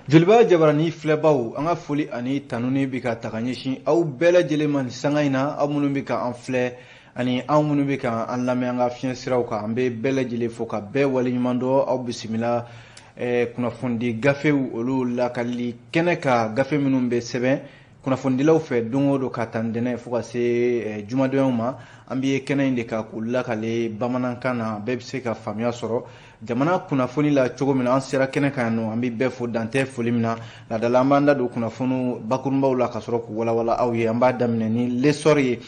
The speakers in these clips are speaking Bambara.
Joliba Jabarani filɛbaw, an ka foli ani tanuni bɛ ka taga ɲɛsin aw bɛɛ lajɛlen ma nin sanga in na, aw minnu bɛ ka an filɛ ani anw minnu bɛ ka an lamɛn an ka fiɲɛ siraw kan, an bɛ bɛɛ lajɛlen fo ka bɛɛ waleɲuman dɔn. Aw bisimila kunnafonidi gafew olu lakalili kɛnɛ kan, gafe minnu bɛ sɛbɛn kunnafonidilaw fɛ don o don ka taa ntɛnɛn fo ka se jumadonyaw ma. An bɛ kɛnɛ in de kan k'u lakale bamanankan na, bɛɛ bɛ se ka faamuya sɔrɔ jamana kunnafoni la cogo min na. An sera kɛnɛ kan yan nɔ, an bɛ bɛɛ fo dantɛ foli min na. Laadala an b'an da don kunnafoniw bakurunbaw la ka sɔrɔ k'u walawala aw ye. An b'a daminɛ ni L'Essor ye.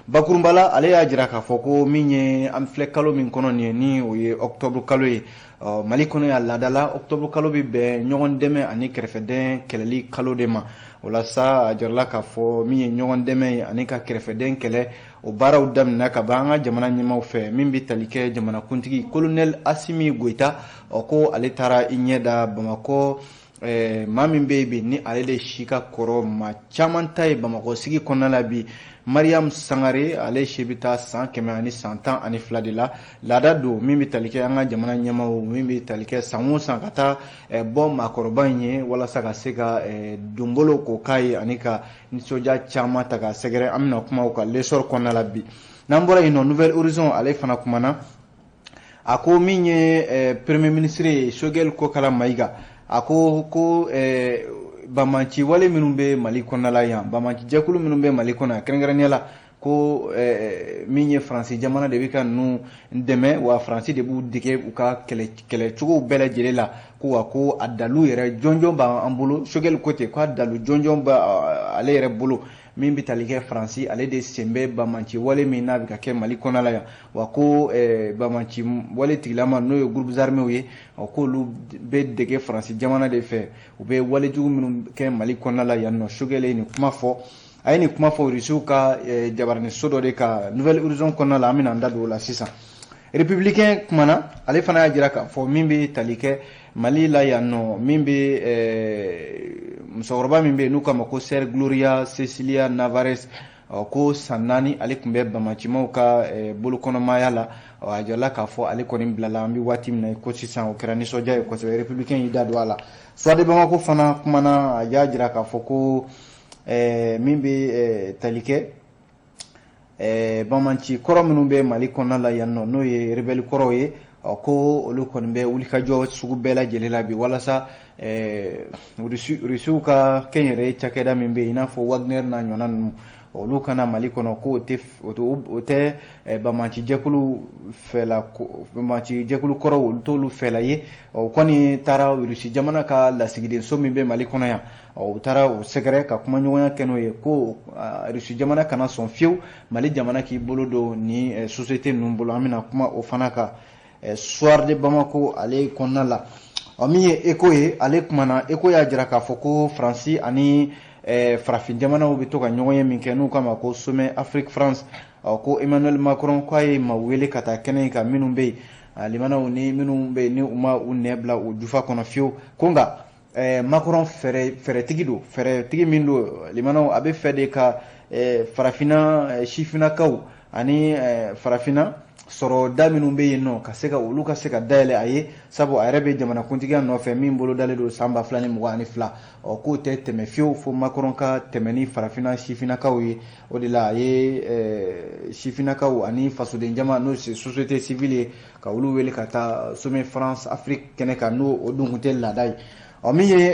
Bakurunba la, ale y'a jira k'a fɔ ko min ye an filɛ kalo min kɔnɔ nin ye, ni o ye octobre kalo ye Mali kɔnɔ yan, laadala octobre kalo bɛ bɛn ɲɔgɔn dɛmɛ ani kɛrɛfɛdɛn kɛlɛli kalo de ma. O la sa, a jirala k'a fɔ min ye ɲɔgɔn dɛmɛ ye ani ka kɛrɛfɛdɛn kɛlɛ, o baaraw daminɛna ka ban an ka jamana ɲɛmaaw fɛ. Min bɛ tali kɛ jamanakuntigi colonel Assimi Goïta, ɔ ko ale taara i ɲɛ da Bamakɔ maa min bɛ yen bi ni ale de si ka kɔrɔ maa caman ta ye Bamakɔ sigi kɔnɔna la bi, Mariam Sangare, ale si bɛ taa san 112 de la. Laada don min bɛ tali kɛ an ka jamana ɲɛmaaw, min bɛ tali kɛ san o san ka taa bɔ maakɔrɔba in ye walasa ka se ka donbolo k'o k'a ye ani ka nisɔndiya caman ta k'a sɛgɛrɛ. An bɛna kuma o kan L'Essor kɔnɔna la bi. N'an bɔra yen nɔ, Nouvel Horizon ale fana kumana. A ko min ye premier ministre ye, Choguel Kokalla Maïga, a ko ko banbanci wale minnu bɛ Mali kɔnɔna la yan, banbanci jɛkulu minnu bɛ Mali kɔnɔ yan, kɛrɛnkɛrɛnnenya la ko min ye Faransi jamana de bɛ ka ninnu dɛmɛ, wa Faransi de b'u dege u ka kɛlɛcogow bɛɛ lajɛlen la, ko wa ko a dalu yɛrɛ jɔnjɔn b'an bolo. Choguel ko ten k'a dalu jɔnjɔn b'ale yɛrɛ bolo, min bɛ tali kɛ Faransi ale de sen bɛ banbanci wale min n'a bɛ ka kɛ Mali kɔnɔna la yan, wa ko banbanci wale tigilama n'o ye groupes armés ye, k'olu bɛ dege Faransi jamana de fɛ, u bɛ walejugu minnu kɛ Mali kɔnɔna la yan nɔ. Choguel ye nin kuma fɔ, a ye nin kuma fɔ Rusiw ka jabaraniso dɔ de ka Nouvel Horizon kɔnɔna la. An bɛna an da don o la sisan. Républicain kumana, ale fana y'a jira k'a fɔ min bɛ tali kɛ Mali la yan nɔ, min bɛ musokɔrɔba min bɛ yen n'u k'a ma ko Sœur Gloria Cecilia Navarez, ko san 4 ale tun bɛ bamacimaw ka bolokɔnɔmaya la. A jirala k'a fɔ ale kɔni bilala an bɛ waati min na ko sisan, o kɛra nisɔndiya ye kosɛbɛ. Républicain y'i da don a la. Soir de Bamako fana kumana, a y'a jira k'a fɔ ko min bɛ tali kɛ banbanci kɔrɔ minnu bɛ Mali kɔnɔna la yan nɔ, n'o ye rebelle kɔrɔw ye, ko olu kɔni bɛ wulikajɔ sugu bɛɛ lajɛlen la bi walasa Rusiw ka kɛnyɛrɛye cakɛda min bɛ yen, i n'a fɔ Wagner n'a ɲɔgɔnna ninnu, olu kana Mali kɔnɔ, ko o tɛ banbanci jɛkulu fɛla, banbanci jɛkulu kɔrɔw olu t'olu fɛla ye. O kɔni taara Rusi jamana ka lasigidenso min bɛ Mali kɔnɔ yan, u taara o sɛgɛrɛ ka kumaɲɔgɔnya kɛ n'o ye, ko Rusi jamana kana sɔn fiyewu Mali jamana k'i bolo don ni société ninnu bolo. An bɛna kuma o fana kan Soir de Bamako ale kɔnɔna la. Ɔ min ye Echo ye, ale kumana. Echo y'a jira k'a fɔ ko Faransi ani farafin jamanaw bɛ to ka ɲɔgɔn ye min kɛ n'u k'a ma ko sommet Afrique France, ko Emmanuel Macron k'a ye maa wele ka taa kɛnɛ in kan minnu bɛ yen limanaw ni minnu bɛ yen ni u ma u nɛ bila u jufa kɔnɔ fiyewu, ko nka Macron fɛɛrɛtigi don, fɛɛrɛtigi min don limanaw, a bɛ fɛ de ka farafinna sifinnakaw ani farafinna sɔrɔ da minnu bɛ yen nɔ, ka se ka olu ka se ka dayɛlɛ a ye, sabu a yɛrɛ bɛ jamanakuntigiya nɔfɛ min bolo dalen don san 2022. Ɔ k'o tɛ tɛmɛ fiyewu fo Macron ka tɛmɛ ni farafinna sifinnakaw ye. O de la a ye sifinnakaw ani fasoden jama, n'o ye société civile ye, ka olu wele ka taa sommet France Afrique kɛnɛ kan, n'o o dun tun tɛ laada ye. Ɔ min ye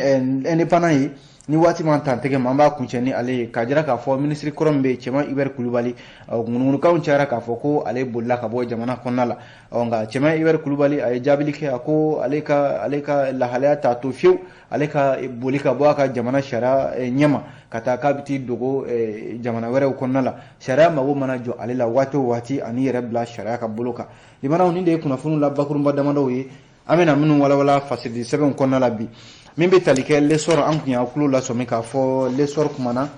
Indépendant ye, ni waati m'an tan tɛgɛ ma, an b'a kuncɛ ni ale ye, k'a jira k'a fɔ minisiri kɔrɔ min bɛ yen, Cɛman Hubert Kulubali, ŋunuŋunukanw cayara k'a fɔ ko ale bolila ka bɔ jamana kɔnɔna la. Ɔ nka Cɛman Hubert Kulubali a ye jaabili kɛ, a ko ale ka lahalaya t'a to fiyewu ale ka boli ka bɔ a ka jamana sariya ɲɛma ka taa k'a bɛ t'i dogo jamana wɛrɛw kɔnɔna la. Sariya mago mana jɔ ale la waati o waati, ani yɛrɛ bila sariya ka bolo kan. Limanaw, nin de ye kunnafoniw la bakurunba damadɔw ye an bɛna minnu walawala fasirili sɛbɛnw kɔnɔna la bi. Min bɛ tali kɛ L'Essor, an kun y'a tulo lasɔmi k'a fɔ L'Essor kumana.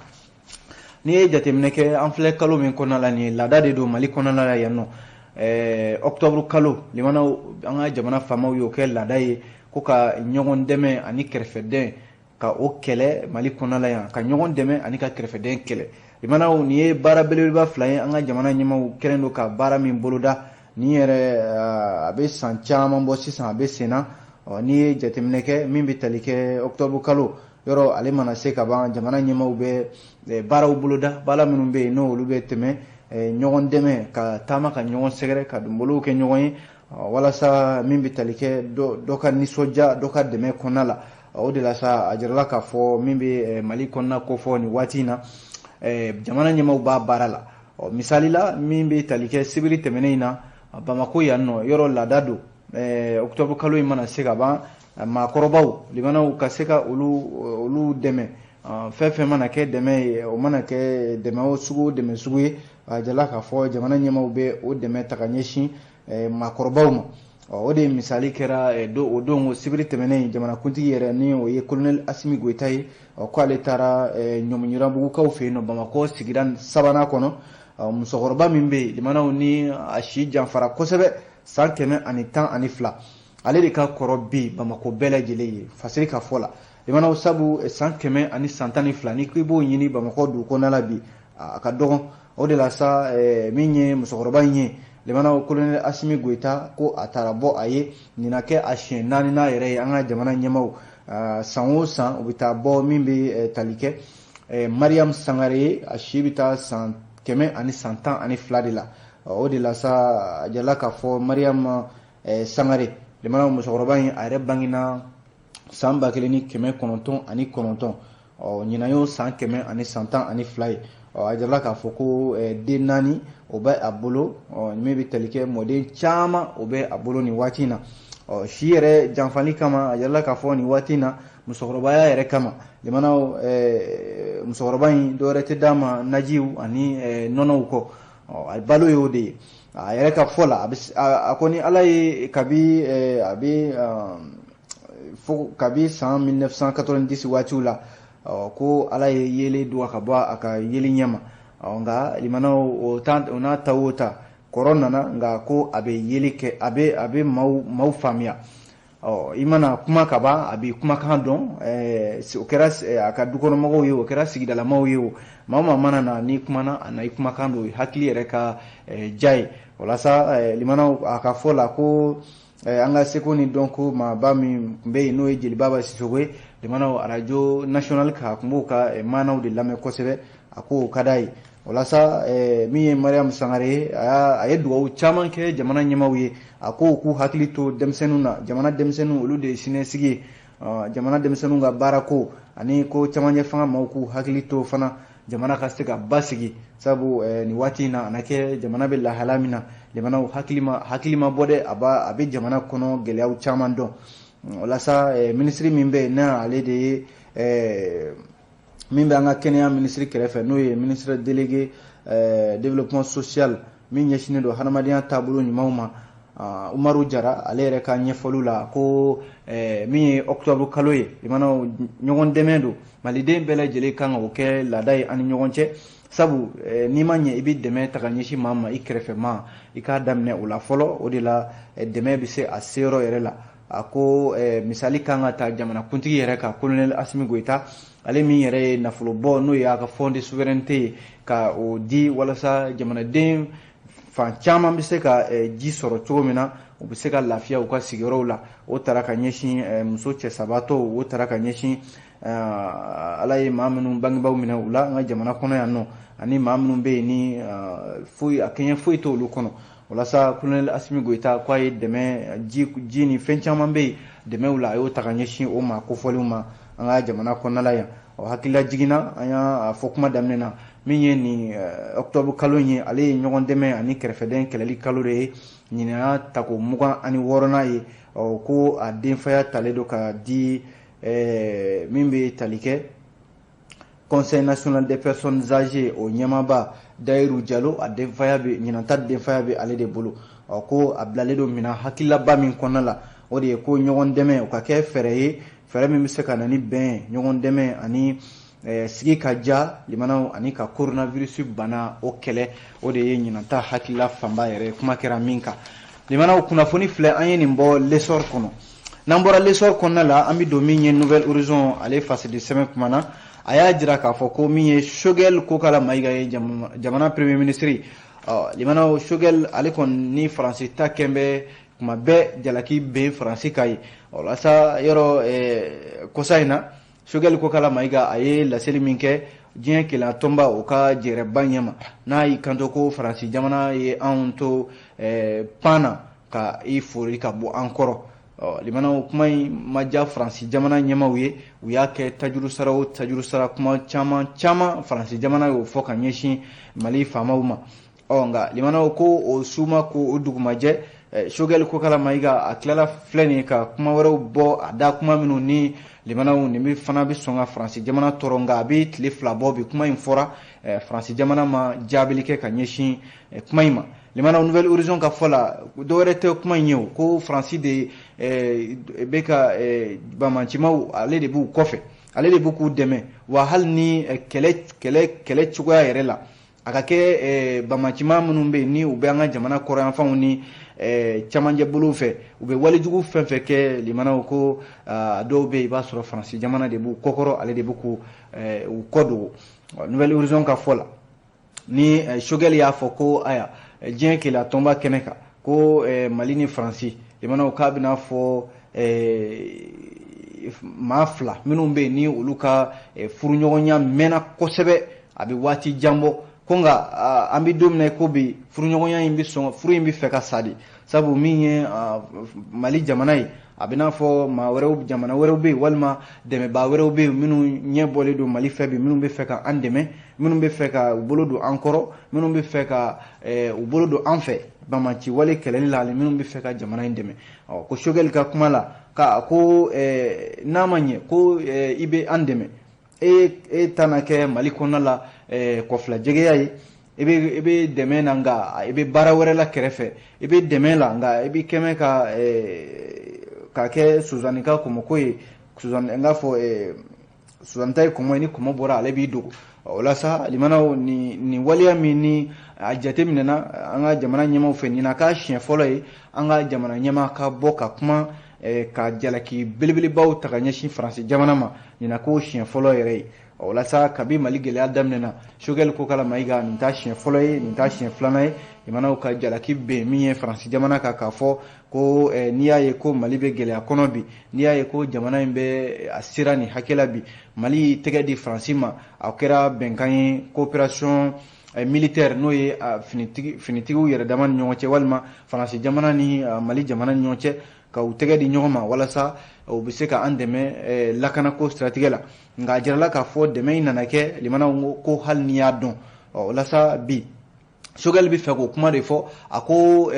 N'i ye jateminɛ kɛ, an filɛ kalo min kɔnɔna la nin ye, laada de don Mali kɔnɔna la yan nɔ, octobre kalo limanaw, an ka jamana faamaw y'o kɛ laada ye ko ka ɲɔgɔn dɛmɛ ani kɛrɛfɛdɛn ka o kɛlɛ Mali kɔnɔna la yan, ka ɲɔgɔn dɛmɛ ani ka kɛrɛfɛdɛn kɛlɛ. Limanaw, nin ye baara belebeleba fila ye an ka jamana ɲɛmaaw kɛlen don ka baara min boloda nin yɛrɛ, a bɛ san caman bɔ sisan, a bɛ sen na. N'i ye jateminɛ kɛ min bɛ tali kɛ octobre kalo yɔrɔ, ale mana se ka ban, jamana ɲɛmaaw bɛ baaraw boloda, baara minnu bɛ yen n'olu bɛ tɛmɛ ɲɔgɔn dɛmɛ, ka taama ka ɲɔgɔn sɛgɛrɛ, ka donbolow kɛ ɲɔgɔn ye, walasa min bɛ tali kɛ dɔ ka nisɔndiya, dɔ ka dɛmɛ kɔnɔna la. O de la sa, a jirala k'a fɔ min bɛ Mali kɔnɔna kofɔ nin waati in na, jamana ɲɛmaaw b'a baara la. Misali la, min bɛ tali kɛ sibiri tɛmɛnen in na Bamakɔ yan nɔ, yɔrɔ laada don, octobre kalo in mana se ka ban, maakɔrɔbaw limanaw ka se ka olu dɛmɛ. Fɛn fɛn mana kɛ dɛmɛ ye, o mana kɛ dɛmɛ o sugu o dɛmɛ sugu ye, a jirala k'a fɔ jamana ɲɛmaaw bɛ o dɛmɛ ta ka ɲɛsin maakɔrɔbaw ma. O de misali kɛra o don sibiri tɛmɛnen, jamanakuntigi yɛrɛ, ni o ye colonel Asimi Goyita ye, ko ale taara Ɲɔmɔɲirabugukaw fɛ yen nɔ Bamakɔ sigida sabanan kɔnɔ. Musokɔrɔba min bɛ yen limanaw, ni a si janfara kosɛbɛ, san 112, ale de ka kɔrɔ bi Bamakɔ bɛɛ lajɛlen ye fasiri ka fɔ la limanaw, sabu san 112, n'i ko i b'o ɲini Bamakɔ dugu kɔnɔna la bi, a ka dɔgɔn. O de la sa, min ye musokɔrɔba in ye limanaw, colonel Asimi Goyita ko a taara bɔ a ye. Nin na kɛ a siɲɛ naaninan yɛrɛ ye. An ka jamana ɲɛmaaw, san o san u bɛ taa bɔ min bɛ tali kɛ Mariam Sangare ye, a si bɛ taa san 112 de la. O de la sa, a jirala k'a fɔ Mariam Sangare limanaw, musokɔrɔba in, a yɛrɛ bangena san 1909. Ɲinan y'o san 112 ye. A jirala k'a fɔ ko den naani o bɛ a bolo, min bɛ tali kɛ mɔden caman o bɛ a bolo nin waati in na. Si yɛrɛ janfali kama, a jirala k'a fɔ nin waati in na, musokɔrɔbaya yɛrɛ kama limanaw, musokɔrɔba in dɔwɛrɛ tɛ d'a ma najiw ani nɔnɔw kɔ, a balo y'o de ye. A yɛrɛ ka fɔ la, a ko ni Ala ye, kabi a bɛ fo kabi san 1990 waatiw la, ko Ala ye yelen don ka bɔ a ka yeli ɲɛ ma. Nka limanaw, o n'a ta o ta, kɔrɔ nana, nka ko a bɛ yeli kɛ, a bɛ maaw faamuya. I mana kuma ka ban, a bɛ kumakan dɔn. O kɛra a ka dukɔnɔmɔgɔw ye, o kɛra sigidalamaw ye, o maa o maa mana na, n'i kumana a na, i kumakan don hakili yɛrɛ ka diya ye. Walasa limanaw, a ka fɔ la ko an ka seko ni dɔnko maaba min tun bɛ yen, n'o ye Jeliba Sisoko ye limanaw, radio national kan, a tun b'o ka maanaw de lamɛn kosɛbɛ, a ko o ka d'a ye. Walasa min ye Mariam Sangare ye, a ye dugawu caman kɛ jamana ɲɛmaaw ye. A ko k'u hakili to denmisɛnninw na, jamana denmisɛnninw, olu de ye siniɲɛsigi ye. Jamana denmisɛnninw ka baarako ani ko camancɛ fanga maaw k'u hakili to fana, jamana ka se ka basigi, sabu nin waati in na, a na kɛ jamana bɛ lahala min na, jamanaw hakili ma bɔ dɛ, a b'a a bɛ jamana kɔnɔ gɛlɛyaw caman dɔn. Walasa minisiri min bɛ yen, n'ale de ye min bɛ an ka kɛnɛya minisiri kɛrɛfɛ, n'o ye ministre délégué développement social, min ɲɛsinnen don hadamadenya taabolo ɲumanw ma, Umaru Jara, ale yɛrɛ ka ɲɛfɔliw la, ko min ye octobre kalo ye limanaw, ɲɔgɔn dɛmɛ don, maliden bɛɛ lajɛlen kan ka o kɛ laada ye an ni ɲɔgɔn cɛ, sabu n'i ma ɲɛ i bɛ dɛmɛ ta ka ɲɛsin maa ma, i kɛrɛfɛ maa, i k'a daminɛ o la fɔlɔ. O de la dɛmɛ bɛ se a seyɔrɔ yɛrɛ la. A ko misali kan ka ta jamanakuntigi yɛrɛ kan, colonel Asimi Goyita, ale min yɛrɛ ye nafolo bɔ, n'o ye a ka fonds de souveraineté ye, ka o di walasa jamanaden fan caman bɛ se ka ji sɔrɔ cogo min na, u bɛ se ka lafiya u ka sigiyɔrɔw la. O taara ka ɲɛsin muso cɛ sabatɔw, o taara ka ɲɛsin Ala ye maa minnu bangebaaw minɛ u la an ka jamana kɔnɔ yan nɔ, ani maa minnu bɛ yen ni foyi a kɛɲɛ foyi t'olu kɔnɔ. Walasa colonel Asimi Goyita k'a ye dɛmɛ, ji ni fɛn caman bɛ yen dɛmɛw la, a y'o ta ka ɲɛsin o maa kofɔlenw ma an ka jamana kɔnɔna la yan. Ɔ, hakilila jiginna, an y'a fɔ kuma daminɛ na, min ye nin octobre kalo in ye, ale ye ɲɔgɔn dɛmɛ ani kɛrɛfɛdɛn kɛlɛli kalo de ye. Ɲinan y'a tako 26nan ye. Ɔ, ko a denfaya talen don ka di min bɛ tali kɛ Conseil national des personnes âgées, o ɲɛmaaba Dayiru Jalo, a denfaya bɛ ɲinan ta, denfaya bɛ ale de bolo. Ɔ, ko a bilalen don minan hakililaba min kɔnɔna la, o de ye ko ɲɔgɔn dɛmɛ, o ka kɛ fɛɛrɛ ye, fɛɛrɛ min bɛ se ka na ni bɛn, ɲɔgɔn dɛmɛ ani sigi ka ja limanaw, ani ka coronavirus bana o kɛlɛ. O de ye ɲinan ta hakilila fanba yɛrɛ, kuma kɛra min kan limanaw. Kunnafoni filɛ, an ye nin bɔ L'Essor kɔnɔ. N'an bɔra L'Essor kɔnɔna la, an bɛ don min ye Nouvel Horizon, ale fasidi sɛbɛn kumana. A y'a jira k'a fɔ ko min ye Choguel Kokala Mayiga ye, jamana premier ministre, limanaw, Choguel ale kɔni ni Faransi ta kɛn bɛ. Kuma bɛɛ jalaki bɛ Faransi ka ye. Walasa yɔrɔ kɔsa in na, Choguel Kokalla Maïga a ye laseli min kɛ diɲɛ kelenya tɔnba o ka jɛrɛba ɲɛma, n'a y'i kanto ko Faransi jamana ye anw to pan na ka i fori ka bɔ an kɔrɔ. Limanaw, kuma in ma diya Faransi jamana ɲɛmaw ye. U y'a kɛ tajuru sara o tajuru sara, kuma caman caman Faransi jamana y'o fɔ ka ɲɛsin Mali faamaw ma. Nka limanaw, ko o su ma ko o dugumajɛ, Choguel Kokalla Maïga a tilala filɛ nin ye ka kuma wɛrɛw bɔ a da, kuma minnu ni limanaw nin bɛ fana bɛ sɔn ka Faransi jamana tɔɔrɔ. Nka a bɛ tile 2 bɔ bi, kuma in fɔra, Faransi jamana ma jaabili kɛ ka ɲɛsin kuma in ma. Limanaw, Nouvel Horizon ka fɔ la, dɔwɛrɛ tɛ kuma in ye o, ko Faransi de bɛ ka bamancimaw, ale de b'u kɔfɛ, ale de b'u k'u dɛmɛ. Wa hali ni kɛlɛ kɛlɛ kɛlɛ cogoya yɛrɛ la, a ka kɛ bamancima minnu bɛ yen ni u bɛ an ka jamana kɔrɔyanfanw ni camancɛ bolow fɛ, u bɛ walejugu fɛn fɛn kɛ, limanaw, ko dɔw bɛ yen, i b'a sɔrɔ Faransi jamana de b'u kɔkɔrɔ, ale de b'u k'u kɔ dogo. Nouvel Horizon ka fɔ la, ni Choguel y'a fɔ ko aya diɲɛ kelenya tɔnba kɛnɛ kan ko Mali ni Faransi, limanaw, k'a bɛna fɔ maa fila minnu bɛ yen ni olu ka furuɲɔgɔnya mɛnna kosɛbɛ, a bɛ waati jan bɔ, ko nka an bɛ don min na ko bi, furuɲɔgɔnya in bɛ sɔn, furu in bɛ fɛ ka sa de. Sabu min ye Mali jamana ye, a bɛ n'a fɔ maa wɛrɛw, jamana wɛrɛw bɛ yen walima dɛmɛbaa wɛrɛw bɛ yen minnu ɲɛ bɔlen don Mali fɛ bi, minnu bɛ fɛ ka an dɛmɛ, minnu bɛ fɛ ka u bolo don an kɔrɔ, minnu bɛ fɛ ka u bolo don an fɛ bamaci wale kɛlɛli la, ani minnu bɛ fɛ ka jamana in dɛmɛ. Ko Choguel ka kuma la, ka ko n'a ma ɲɛ ko i bɛ an dɛmɛ, e ta na kɛ Mali kɔnɔna la kɔfilajɛgɛya ye. I bɛ dɛmɛ na, nka i bɛ baara wɛrɛ la kɛrɛfɛ. I bɛ dɛmɛ la, nka i bɛ kɛmɛ ka kɛ Suzanni ka kɔmɔko ye. Suzanni, n k'a fɔ Suzanni ta ye kɔmɔ ye, ni kɔmɔ bɔra, ale b'i dogo. O la sa, limanaw, nin waleya min ni a jateminɛna an ka jamana ɲɛmaaw fɛ, nin na k'a siɲɛ fɔlɔ ye an ka jamana ɲɛmaa ka bɔ ka kuma ka jalaki belebelebaw ta ka ɲɛsin Faransi jamana ma. Nin na ko siɲɛ fɔlɔ yɛrɛ ye. O la sa, kabi Mali gɛlɛya daminɛna, Choguel Kokalla Maïga, nin t'a siɲɛ fɔlɔ ye, nin t'a siɲɛ filanan ye limanaw ka jalaki ben min ye Faransi jamana kan, k'a fɔ ko n'i y'a ye ko Mali bɛ gɛlɛya kɔnɔ bi, n'i y'a ye ko jamana in bɛ a sera nin hakɛ la bi, Mali y'i tɛgɛ di Faransi ma, a kɛra bɛnkan ye, coopération militaire, n'o ye finitigiw yɛrɛ dama ni ɲɔgɔn cɛ, walima Faransi jamana ni Mali jamana ni ɲɔgɔn cɛ, ka u tɛgɛ di ɲɔgɔn ma walasa u bɛ se ka an dɛmɛ lakanako siratigɛ la. Nka a jirala k'a fɔ dɛmɛ in nana kɛ, limanaw, ko hali n'i y'a dɔn. Walasa bi, Choguel bɛ fɛ k'o kuma de fɔ. A ko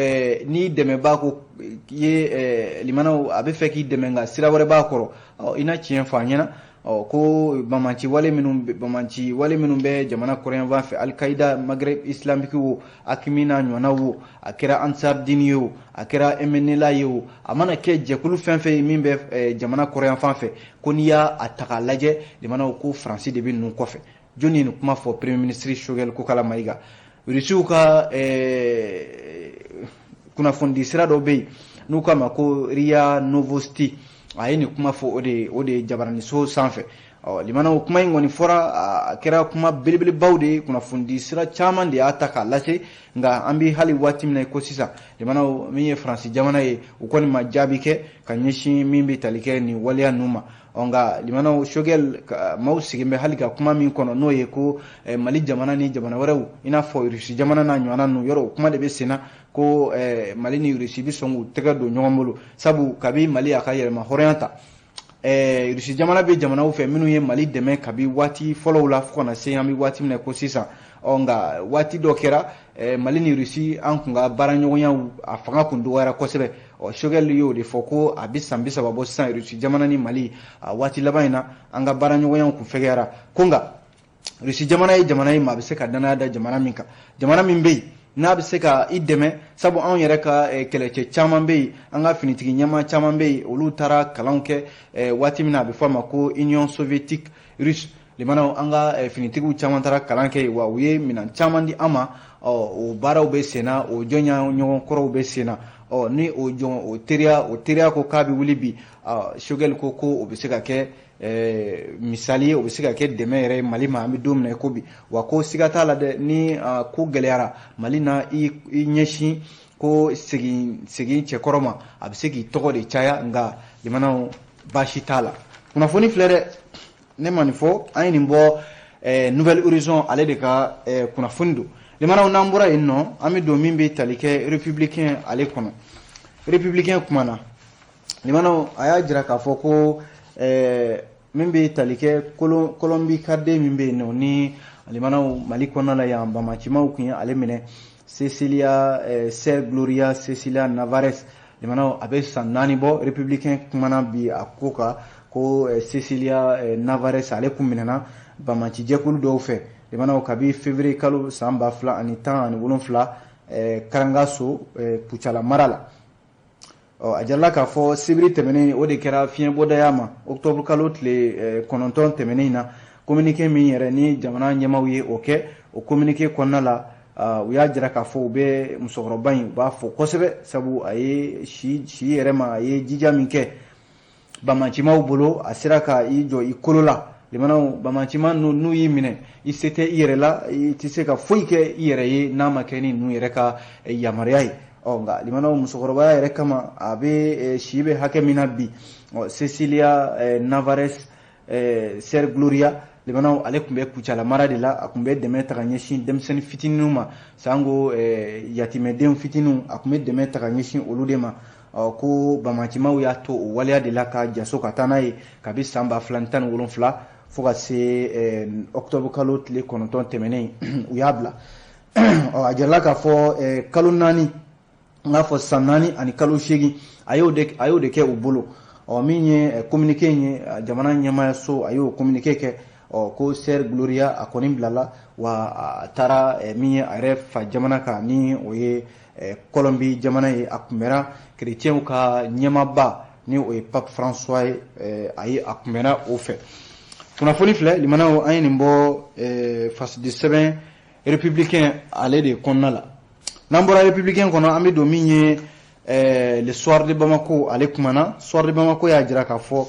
ni dɛmɛbaa ko ye, limanaw, a bɛ fɛ k'i dɛmɛ, nka sira wɛrɛ b'a kɔrɔ, i na tiɲɛ fɔ a ɲɛna. Ko bamaci wale minnu bɛ jamana kɔrɔnyanfan fɛ, Al-Qaïda Maghreb islamique wo, AQMI n'a ɲɔgɔnna wo, a kɛra Ansar Dine ye o, a kɛra MNLA ye o, a mana kɛ jɛkulu fɛn fɛn ye min bɛ jamana kɔrɔnyanfan fɛ, ko n'i y'a ta k'a lajɛ, limanaw, ko Faransi de bɛ ninnu kɔfɛ. Jɔnni ye nin kuma fɔ? Premier ministre Choguel Kokalla Maïga. Rusiw ka kunnafonidi sira dɔ bɛ yen n'u k'a ma ko RIA Novosti, a ye nin kuma fɔ o de jabaraniso sanfɛ. Ɔ limanaw, kuma in kɔni fɔra, a kɛra kuma belebelebaw de ye, kunnafonidi sira caman de y'a ta k'a lase. Nka an bɛ hali waati min na ko sisan, limanaw, min ye Faransi jamana ye, u kɔni ma jaabi kɛ ka ɲɛsin min bɛ tali kɛ nin waleya ninnu ma. Ɔ nka limanaw, Choguel maaw sigilen bɛ hali ka kuma min kɔnɔ, n'o ye ko Mali jamana ni jamana wɛrɛw, i n'a fɔ Rusi jamana n'a ɲɔgɔnna ninnu, yɔrɔ o kuma de bɛ sen na ko Mali ni Rusi bɛ sɔn k'u tɛgɛ don ɲɔgɔn bolo. Sabu kabi Mali y'a ka yɛrɛma hɔrɔnya ta, Rusi jamana bɛ jamanaw fɛ minnu ye Mali dɛmɛ kabi waati fɔlɔw la fo ka na se an bɛ waati min na ko sisan. Ɔ nka waati dɔ kɛra, Mali ni Rusi, an kun ka baaraɲɔgɔnya a fanga kun dɔgɔyara kosɛbɛ. Ɔ Choguel y'o de fɔ ko a bɛ san 30 bɔ sisan, Rusi jamana ni Mali, a waati laban in na, an ka baaraɲɔgɔnyaw kun fɛgɛyara. Ko nka Rusi jamana ye jamana ye, maa bɛ se ka danaya da jamana min kan, jamana min bɛ yen n'a bɛ se ka i dɛmɛ. Sabu anw yɛrɛ ka kɛlɛcɛ caman bɛ yen, an ka finitigi ɲɛmaa caman bɛ yen, olu taara kalanw kɛ waati min na a bɛ fɔ a ma ko Union soviétique russe. Limanaw, an ka finitigiw caman taara kalan kɛ yen, wa u ye minɛn caman di an ma. Ɔ o baaraw bɛ sen na, o jɔnya ɲɔgɔn kɔrɔw bɛ sen na. Ɔ ni o jɔn o teriya ko k'a bɛ wuli bi, Choguel ko o bɛ se ka kɛ misali ye, o bɛ se ka kɛ dɛmɛ yɛrɛ ye Mali ma an bɛ don min na i ko bi. Wa ko siga t'a la dɛ, ni ko gɛlɛyara Mali na, i ɲɛsin ko ko segin cɛkɔrɔ ma, a bɛ se k'i tɔgɔ de caya, nka limanaw baasi t'a la. Kunnafoni filɛ dɛ, ne ma nin fɔ, an ye nin bɔ Nouvel Horizon ale de ka kunnafoni don. Limanaw, n'an bɔra yen nɔ, an bɛ don min bɛ tali kɛ Républicain ale kɔnɔ. Républicain kumana, limanaw, a y'a jira k'a fɔ ko min bɛ tali kɛ Colombie ka den min bɛ yen nɔ, ni limanaw Mali kɔnɔna la yan, bamacimaw tun ye ale minɛ, Cecilia Sœur Gloria Cecilia Navarez. Limanaw, a bɛ san 4 bɔ. Républicain kumana bi a ko kan ko Cecilia Navarez ale kun minɛna bamaci jɛkulu dɔw fɛ, limanaw, kabi février kalo san 2017 Karangaso Kucala mara la. Ɔ, a jirala k'a fɔ sibiri tɛmɛnen, o de kɛra fiɲɛbɔdaya ma, octobre kalo tile 9 tɛmɛnen in na. Communiqué min yɛrɛ ni jamana ɲɛmaaw ye o kɛ, o communiqué kɔnɔna la, u y'a jira k'a fɔ u bɛ musokɔrɔba in, u b'a fɔ kosɛbɛ, sabu a ye si yɛrɛ ma, a ye jija min kɛ bamacimaw bolo, a sera ka i jɔ i kolo la. Limanaw, bamacima n'u y'i minɛ, i se tɛ i yɛrɛ la, i tɛ se ka foyi kɛ i yɛrɛ ye n'a ma kɛ ni ninnu yɛrɛ ka yamaruya ye. Ɔ, nka limanaw, musokɔrɔbaya yɛrɛ kama, a bɛ si bɛ hakɛ min na bi, Cecilia Navarez Sœur Gloria, limanaw, ale tun bɛ Kucala mara de la. A tun bɛ dɛmɛ ta ka ɲɛsin denmisɛnnin fitininw ma, sango yatimɛden fitininw, a tun bɛ dɛmɛ ta ka ɲɛsin olu de ma. Ko bamacimaw y'a to o waleya de la ka jaso ka taa n'a ye kabi san 2017 fo ka se octobre kalo tile 9 tɛmɛnen, u y'a bila. Ɔ, a jirala k'a fɔ kalo 4, n k'a fɔ san 4 ani kalo 8, a y'o de kɛ u bolo. Ɔ, min ye communiqué in ye, jamana ɲɛmaayaso a y'o communiqué kɛ. Ɔ, ko Sœur Gloria a kɔni bilala wa, a taara min ye a yɛrɛ fa jamana kan, ni o ye Colombie jamana ye. A kunbɛnna chrétienw ka ɲɛmaaba, ni o ye Pape François ye, a ye a kunbɛnna o fɛ. Kunnafoni filɛ, limanaw, an ye nin bɔ fasidi sɛbɛn Républicain ale de kɔnɔna la. N'an bɔra Républicain kɔnɔ, an bɛ don min ye Le Soir de Bamako ale kumana. Soir de Bamako y'a jira k'a fɔ,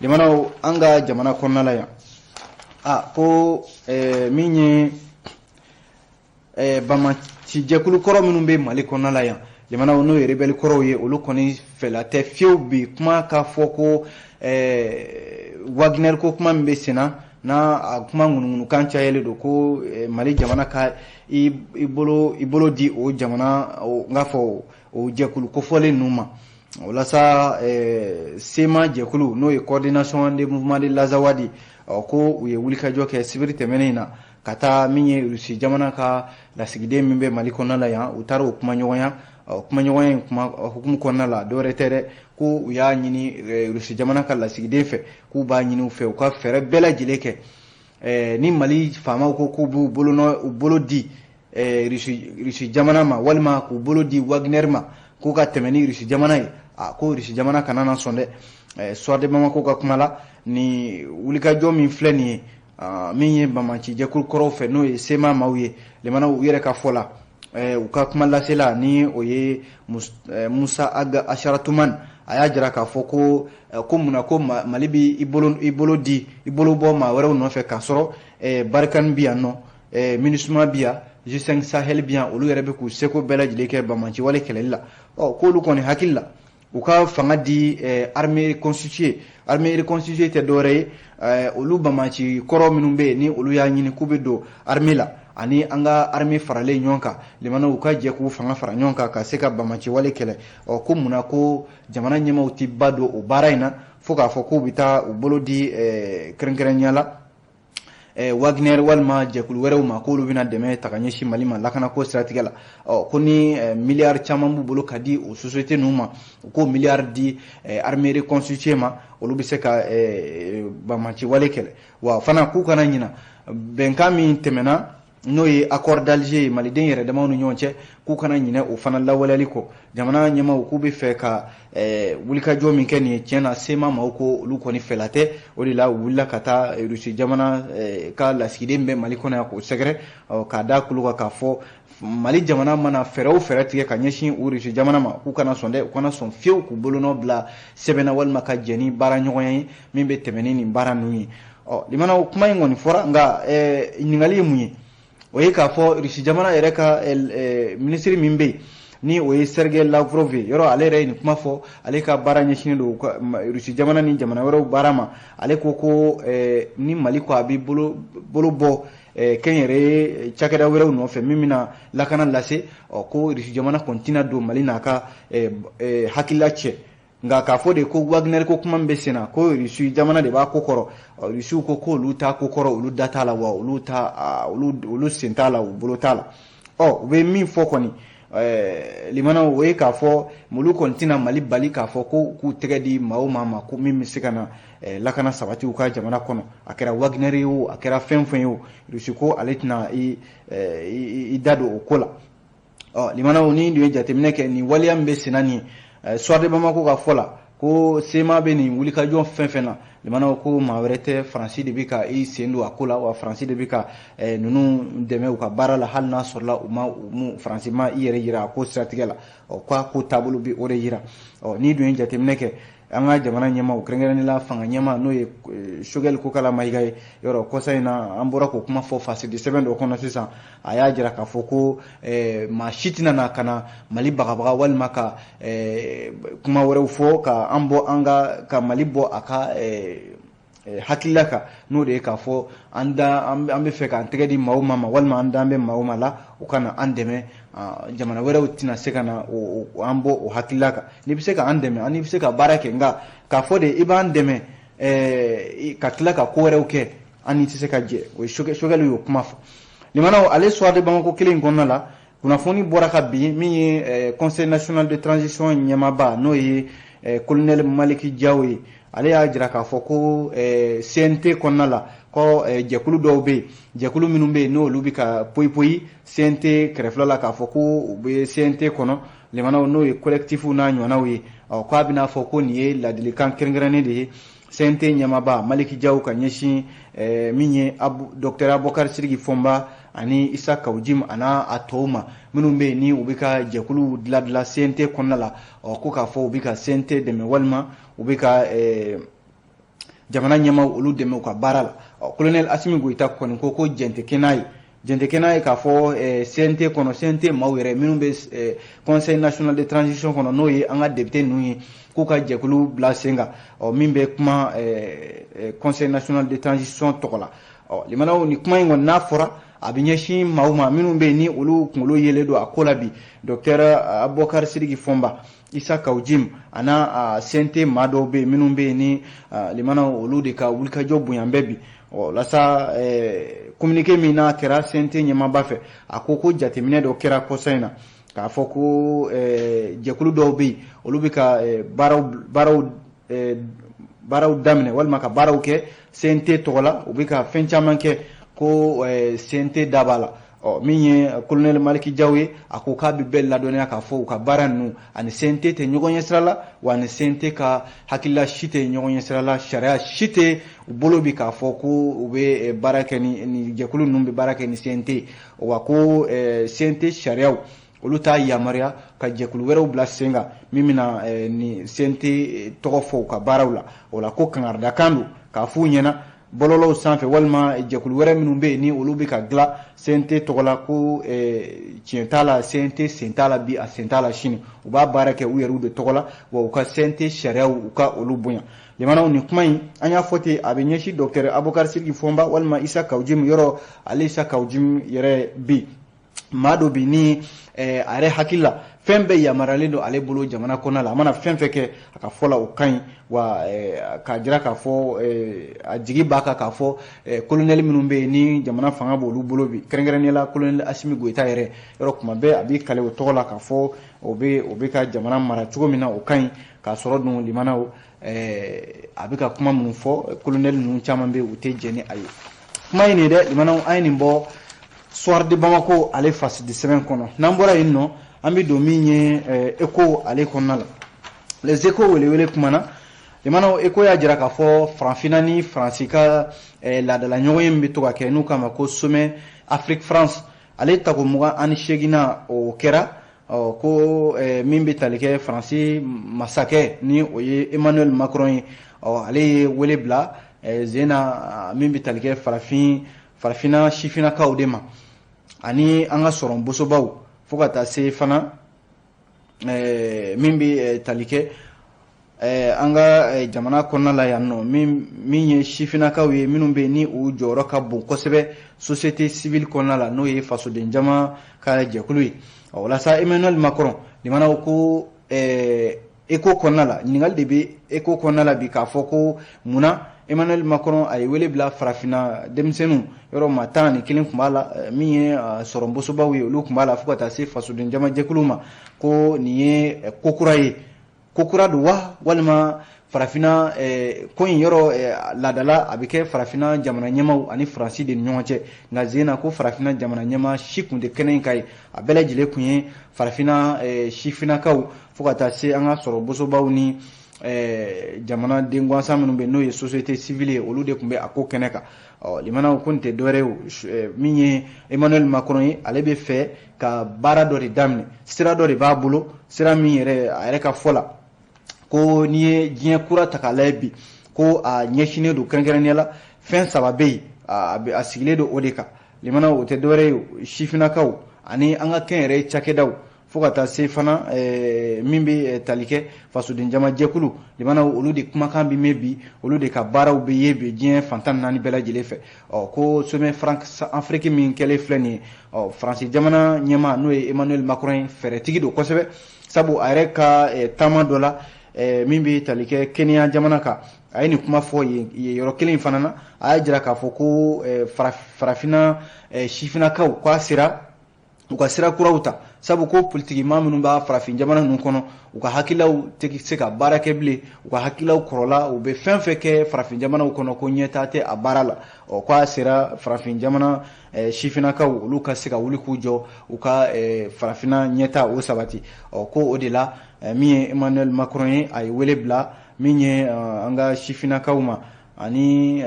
limanaw, an ka jamana kɔnɔna la yan, a ko min ye bamaci jɛkulu kɔrɔ minnu bɛ Mali kɔnɔna la yan, limanaw, n'o ye rebelle kɔrɔw ye, olu kɔni fɛla tɛ fiyewu bi kuma k'a fɔ ko Wagner ko kuma min bɛ sen na, n'a a kuma ŋunuŋunukan cayalen don, ko Mali jamana ka i bolo di o jamana, n k'a fɔ o jɛkulu kofɔlen ninnu ma. Walasa CMA jɛkulu, n'o ye Coordination des mouvements de l'Azawadi, ko u ye wulikajɔ kɛ sibiri tɛmɛnen in na ka taa min ye Rusi jamana ka lasigiden min bɛ Mali kɔnɔna la yan. U taara o kumaɲɔgɔnya, kumaɲɔgɔnya in kuma hukumu kɔnɔna la, dɔwɛrɛ tɛ dɛ, ko u y'a ɲini Rusi jamana ka lasigiden fɛ, k'u b'a ɲini u fɛ u ka fɛɛrɛ bɛɛ lajɛlen kɛ ni Mali faamaw ko k'u b'u bolo di Rusi jamana ma, walima k'u bolo di Wagner ma, k'u ka tɛmɛ ni Rusi jamana ye, a ko Rusi jamana kana na sɔn dɛ. Soir de Bamako ka kuma la, ni wulikajɔ min filɛ nin ye, min ye bamaci jɛkulu kɔrɔw fɛ, n'o ye CMA maaw ye, limanaw, u yɛrɛ ka fɔ la, u ka kuma lasela, ni o ye Musa Ag Acharatoumane, a y'a jira k'a fɔ ko munna ko Mali bɛ i bolo di, i bolo bɔ maa wɛrɛw nɔfɛ, k'a sɔrɔ Barkhane bi yan nɔ, MINUSMA bi yan, G5 Sahel bi yan, olu yɛrɛ bɛ k'u seko bɛɛ lajɛlen kɛ bamaci wale kɛlɛli la. Ɔ, k'olu kɔni hakili la, u ka fanga di armée reconstituée. Armée reconstituée tɛ dɔwɛrɛ ye, olu bamaci kɔrɔ minnu bɛ yen, ni olu y'a ɲini k'u bɛ don armée la, ani an ka armée faralen ɲɔgɔn kan, limanaw, u ka jɛ k'u fanga fara ɲɔgɔn kan ka se ka bamaci wale kɛlɛ. Ɔ, ko munna ko jamana ɲɛmaaw tɛ ba don o baara in na, fo k'a fɔ k'u bɛ taa u bolo di kɛrɛnkɛrɛnnenya la Wagner walima jɛkulu wɛrɛw ma, k'olu bɛna dɛmɛ ta ka ɲɛsin Mali ma lakanako siratigɛ la. Ɔ, ko ni miliyari caman b'u bolo ka di o société ninnu ma, u k'o miliyari di armée reconstituée ma, olu bɛ se ka bamaci wale kɛlɛ. Wa fana, k'u kana ɲina bɛnkan min tɛmɛna, n'o ye accord d'Alger ye maliden yɛrɛ damaw ni ɲɔgɔn cɛ, k'u kana ɲinɛ o fana lawaleyali kɔ. Jamana ɲɛmaaw k'u bɛ fɛ ka wulikajɔ min kɛ nin ye, tiɲɛ na, CMA maaw ko olu kɔni fɛla tɛ. O de la u wulila ka taa Rusi jamana ka lasigiden bɛ Mali kɔnɔ yan k'o sɛgɛrɛ, k'a da kulu kan k'a fɔ Mali jamana mana fɛɛrɛ o fɛɛrɛ tigɛ ka ɲɛsin u Rusi jamana ma, k'u kana sɔn dɛ, u kana sɔn fiyewu k'u bolonɔ bila sɛbɛn na, walima ka jɛn ni baara ɲɔgɔnya ye min bɛ tɛmɛ ni nin baara ninnu ye. Ɔ, limanaw, kuma in kɔni fɔra, nka ɲininkali ye mun ye? O ye k'a fɔ Rusi jamana yɛrɛ ka minisiri min bɛ yen, Ni o ye Sergei Lavrov ye, yɔrɔ ale yɛrɛ ye nin kuma fɔ, ale ka baara ɲɛsinnen don Rusi jamana ni jamana wɛrɛw baara ma. Ale ko ko ni Mali ko a b'i bolo bɔ kɛnyɛrɛye cakɛda wɛrɛw nɔfɛ min bɛna lakana lase, ɔ ko Rusi jamana kɔni tɛna don Mali n'a ka hakilila cɛ. Nka k'a fɔ de ko Wagner ko kuma min bɛ sen na, ko Rusi jamana de b'a ko kɔrɔ. Rusiw ko k'olu t'a ko kɔrɔ, olu da t'a la, wa olu ta olu sen t'a la, u bolo t'a la. Ɔ u bɛ min fɔ kɔni limanaw, o ye k'a fɔ olu kɔni tɛna Mali bali k'a fɔ ko k'u tɛgɛ di maa o maa ma ko min bɛ se ka na lakana sabati u ka jamana kɔnɔ, a kɛra Wagner ye o, a kɛra fɛn fɛn ye o, Rusi ko ale tɛna i da don o ko la. Ɔ limanaw, ni dun ye jateminɛ kɛ nin waleya min bɛ sen na nin ye, Soir de Bamako ka fɔ la ko CMA bɛ nin wulikajɔ fɛn fɛn na, limanaw, ko maa wɛrɛ tɛ, Faransi de bɛ ka i sen don a ko la, wa Faransi de bɛ ka ninnu dɛmɛ u ka baara la, hali n'a sɔrɔla u ma Faransi ma i yɛrɛ yira a ko siratigɛ la. Ɔ k'a ko taabolo bɛ o de yira. Ɔ n'i dun ye jateminɛ kɛ an ka jamana ɲɛmaaw, kɛrɛnkɛrɛnnenya la fanga ɲɛmaa n'o ye Choguel Kokalla Maïga ye, yɔrɔ kɔsa in na an bɔra k'o kuma fɔ fasidi sɛbɛn dɔ kɔnɔ sisan, a y'a jira k'a fɔ ko maa si tɛna na ka na Mali bagabaga walima ka kuma wɛrɛw fɔ ka an bɔ an ka ka Mali bɔ a ka hakilila kan, n'o de ye k'a fɔ an da an bɛ fɛ k'an tɛgɛ di maa o maa ma walima an dan bɛ maa o maa la, u ka na an dɛmɛ. Jamana wɛrɛw tɛna se ka na an bɔ o hakilila kan. N'i bɛ se k'an dɛmɛ, ani bɛ se ka baara kɛ, nka k'a fɔ de i b'an dɛmɛ ka tila ka ko wɛrɛw kɛ, an ni tɛ se ka jɛ. O ye Choguel y'o kuma fɔ. Limanaw, ale Soir de Bamako kelen in kɔnɔna la, kunnafoni bɔra ka bin min ye Conseil national de transition ɲɛmaaba, n'o ye colonel Malick Diaw ye, ale y'a jira k'a fɔ ko CNT kɔnɔna la, ko jɛkulu dɔw bɛ yen, jɛkulu minnu bɛ yen n'olu bɛ ka poyi poyi CNT kɛrɛfɛla la, k'a fɔ ko u bɛ CNT kɔnɔ, limanaw, n'o ye collectif n'a ɲɔgɔnnaw ye. Ɔ k'a bɛna fɔ ko nin ye ladilikan kɛrɛnkɛrɛnnen de ye CNT ɲɛmaaba Malick Diaw ka ɲɛsin min ye docteur Aboubacar Sidiki Fomba ani Issa Kaou Djim a n'a a tɔw ma, minnu bɛ yen ni u bɛ ka jɛkuluw dilan dilan CNT kɔnɔna la. Ɔ ko k'a fɔ u bɛ ka CNT dɛmɛ walima u bɛ ka jamana ɲɛmaaw olu dɛmɛ u ka baara la. Ɔ colonel Assimi Goïta kɔni ko ko jɛn tɛ kɛ n'a ye, jɛn tɛ kɛ n'a ye k'a fɔ CNT kɔnɔ, CNT maaw yɛrɛ minnu bɛ Conseil national de transition kɔnɔ, n'o ye an ka député ninnu ye, k'u ka jɛkulu bila sen kan, ɔ min bɛ kuma Conseil national de transition tɔgɔ la. Ɔ limanaw, nin kuma in kɔni n'a fɔra, a bɛ ɲɛsin maaw ma minnu bɛ yen ni olu kunkolo yelen don a ko la bi, docteur Aboubacar Sidiki Fomba, Issa Kaou Djim a n'a CNT maa dɔw bɛ yen minnu bɛ yen ni limanaw olu de ka wulikajɔ bonya bɛ bi. Ɔ lasa communiqué min n'a kɛra CNT ɲɛmaaba fɛ, a ko ko jateminɛ dɔ kɛra kɔsa in na k'a fɔ ko jɛkulu dɔw bɛ yen, olu bɛ ka baaraw daminɛ walima ka baaraw kɛ CNT tɔgɔ la, u bɛ ka fɛn caman kɛ ko CNT da b'a la. Ɔ min ye colonel Malick Diaw ye, a ko k'a bɛ bɛɛ ladɔnniya k'a fɔ u ka baara ninnu ani CNT tɛ ɲɔgɔn ɲɛ sira la, wa ani CNT ka hakilila si tɛ ɲɔgɔn ɲɛ sira la, sariya si tɛ u bolo bi k'a fɔ ko u bɛ baara kɛ ni jɛkulu ninnu bɛ baara kɛ ni CNT, wa ko CNT sariyaw olu t'a yamaruya ka jɛkulu wɛrɛw bila sen kan min bɛna ni CNT tɔgɔ fɔ u ka baaraw la. O la ko kangaridakan don k'a f'u ɲɛna bɔlɔlɔw sanfɛ walima jɛkulu wɛrɛ minnu bɛ yen ni olu bɛ ka dilan CNT tɔgɔ la, ko tiɲɛ t'a la, CNT sen t'a la bi, a sen t'a la sini, u b'a baara kɛ u yɛrɛw de tɔgɔ la, wa u ka CNT sariyaw u ka olu bonya. Limanaw, nin kuma in an y'a fɔ ten, a bɛ ɲɛsin docteur Aboubacar Sidiki Fomba walima Issa Kaou Djim. Yɔrɔ ale Issa Kaou Djim yɛrɛ bi maa dɔ bi ni a yɛrɛ hakili la fɛn bɛɛ yamaruyalen don ale bolo jamana kɔnɔna la, a mana fɛn fɛn kɛ a ka fɔ la o ka ɲi, wa k'a jira k'a fɔ a jigi b'a kan k'a fɔ colonel minnu bɛ yen ni jamana fanga b'olu bolo bi, kɛrɛnkɛrɛnnenya la colonel Assimi Goïta yɛrɛ, yɔrɔ kuma bɛɛ a b'i kale o tɔgɔ la k'a fɔ o bɛ ka jamana mara cogo min na o ka ɲi, k'a sɔrɔ dun limanaw a bɛ ka kuma minnu fɔ, colonel ninnu caman bɛ yen u tɛ jɛn ni a ye. Kuma in nin dɛ limanaw, an ye nin bɔ Soir de Bamako ale fasidi sɛbɛn kɔnɔ. N'an bɔra yen nɔ, an bɛ don min ye Écho ale kɔnɔna la. Les Échos welewele kumana limanaw, Écho y'a jira k'a fɔ Farafinna ni Faransi ka laadala ɲɔgɔn ye min bɛ to ka kɛ n'u k'a ma ko sommet Afrique France, ale tako 28nan o kɛra. Ɔ ko min bɛ tali kɛ Faransi masakɛ ni o ye Emmanuel Macron ye, ɔ ale ye wele bila zena min bɛ tali kɛ farafinna sifinnakaw de ma ani an ka sɔrɔ bosobaw, fo ka taa se fana Min bɛ tali kɛ an ka jamana kɔnɔna la yan nɔ, min ye sifinnakaw ye, minnu bɛ ni u jɔyɔrɔ ka bon kosɛbɛ société civile kɔnɔna la, n'o ye fasoden jama ka jɛkulu ye. Walasa Emmanuel Macron, limanaw, ko Écho kɔnɔna la, ɲininkali de bɛ Écho kɔnɔna la bi k'a fɔ ko munna Emmanuel Macron a ye wele bila farafinna denmisɛnninw yɔrɔ maa 11 tun b'a la, min ye sɔrɔnbosobaw ye, olu tun b'a la, fo ka taa se fasoden jama jɛkulu ma, ko nin ye ko kura ye, ko kura don wa, walima farafinna ko in yɔrɔ laadala a bɛ kɛ farafinna jamana ɲɛmaaw ani Faransi de ni ɲɔgɔn cɛ. Nka zen na, ko farafinna jamana ɲɛmaa si tun tɛ kɛnɛ in kan ye, a bɛɛ lajɛlen tun ye farafinna sifinnakaw, fo ka taa se an ka sɔrɔ bosobaw ni jamana den gansan minnu bɛ, n'o ye société civile ye, olu de tun bɛ a ko kɛnɛ kan. Ɔ limanaw, ko nin tɛ dɔwɛrɛ ye, min ye Emmanuel Macron ye, ale bɛ fɛ ka baara dɔ de daminɛ, sira dɔ de b'a bolo, sira min yɛrɛ, a yɛrɛ ka fɔ la, ko n'i ye diɲɛ kura ta k'a lajɛ bi, ko a ɲɛsinnen don kɛrɛnkɛrɛnnenya la fɛn saba bɛ yen, a sigilen don o de kan. Limanaw, o tɛ dɔwɛrɛ ye, sifinnakaw ani an ka kɛnyɛrɛye cakɛdaw, fo ka taa se fana min bɛ tali kɛ fasoden jama jɛkulu. Limanaw, olu de kumakan bɛ mɛn bi, olu de ka baaraw bɛ ye bi diɲɛ fan 14 bɛɛ lajɛlen fɛ. Ɔ ko sommet France Afrique min kɛlen filɛ nin ye, ɔ Faransi jamana ɲɛmaa, n'o ye Emmanuel Macron ye, fɛɛrɛtigi don kosɛbɛ, sabu a yɛrɛ ka taama dɔ la min bɛ tali kɛ Kenya jamana kan, a ye nin kuma fɔ yen yɔrɔ kelen in fana na. A y'a jira k'a fɔ ko farafinna sifinnakaw, k'a sera u ka sira kuraw ta, sabu ko politikimaa minnu b'a farafin jamana ninnu kɔnɔ, u ka hakililaw tɛ se ka baara kɛ bilen, u ka hakililaw kɔrɔla, u bɛ fɛn fɛn kɛ farafin jamanaw kɔnɔ, ko ɲɛtaa tɛ a baara la. Ɔ k'a sera farafin jamana sifinnakaw, olu ka se ka wuli k'u jɔ, u ka farafinna ɲɛtaa o sabati. Ɔ ko o de la, min ye Emmanuel Macron ye, a ye wele bila min ye an ka sifinnakaw ma ani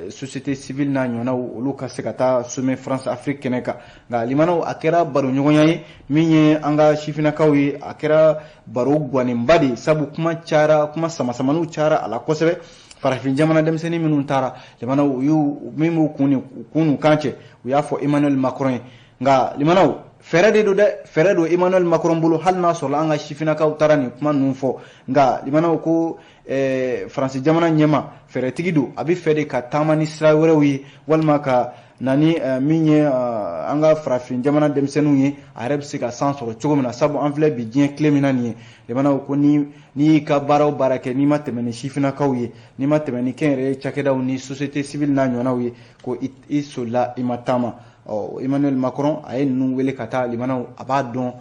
société civile n'a ɲɔgɔnnaw, olu ka se ka taa sommet France Afrique kɛnɛ kan. Nka limanaw, a kɛra baro ɲɔgɔnya ye min ye an ka sifinnakaw ye, a kɛra baro guwanenba de ye, sabu kuma cayara, kuma samasamaniw cayara a la kosɛbɛ. Farafin jamana denmisɛnnin minnu taara, limanaw, u y'u min b'u kun ni kun n'u kan cɛ, u y'a fɔ Emmanuel Macron ye. Nka limanaw, fɛɛrɛ de don dɛ, fɛɛrɛ don Emmanuel Macron bolo, hali n'a sɔrɔ an ka sifinnakaw taara nin kuma ninnu fɔ. Nka limanaw, ko Faransi jamana ɲɛma fɛɛrɛtigi don, a bɛ fɛ de ka taama ni sira wɛrɛw ye, walima ka na ni min ye an ka farafin jamana denmisɛnninw ye, a yɛrɛ bɛ se ka san sɔrɔ cogo min na, sabu an filɛ bi diɲɛ tile min na nin ye. Limanaw, ko ni n'i y'i ka baara o baara kɛ, n'i ma tɛmɛ ni sifinnakaw ye, n'i ma tɛmɛ ni kɛnyɛrɛye cakɛdaw ni société civile n'a ɲɔgɔnnaw ye, ko i solila, i ma taama. Ɔ Emmanuel Macron a ye ninnu wele ka taa. Limanaw, a b'a dɔn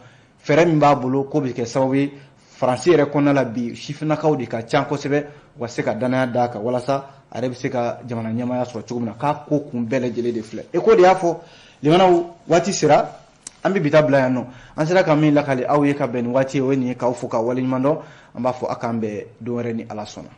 fɛɛrɛ min b'a bolo, k'o bɛ kɛ sababu ye Faransi yɛrɛ kɔnɔna la bi, sifinnakaw de ka ca kosɛbɛ, u ka se ka danaya d'a kan, walasa a yɛrɛ bɛ se ka jamana ɲɛmaaya sɔrɔ cogo min na, k'a ko kun bɛɛ lajɛlen de filɛ. Écho de y'a fɔ. Limanaw, waati sera, an bɛ bi ta bila yan nɔ. An sera ka min lakale aw ye ka bɛn nin waati ye, o ye nin ye. K'aw fo k'aw waleɲuman dɔn. An b'a fɔ a k'an bɛn don wɛrɛ ni Ala sɔnna.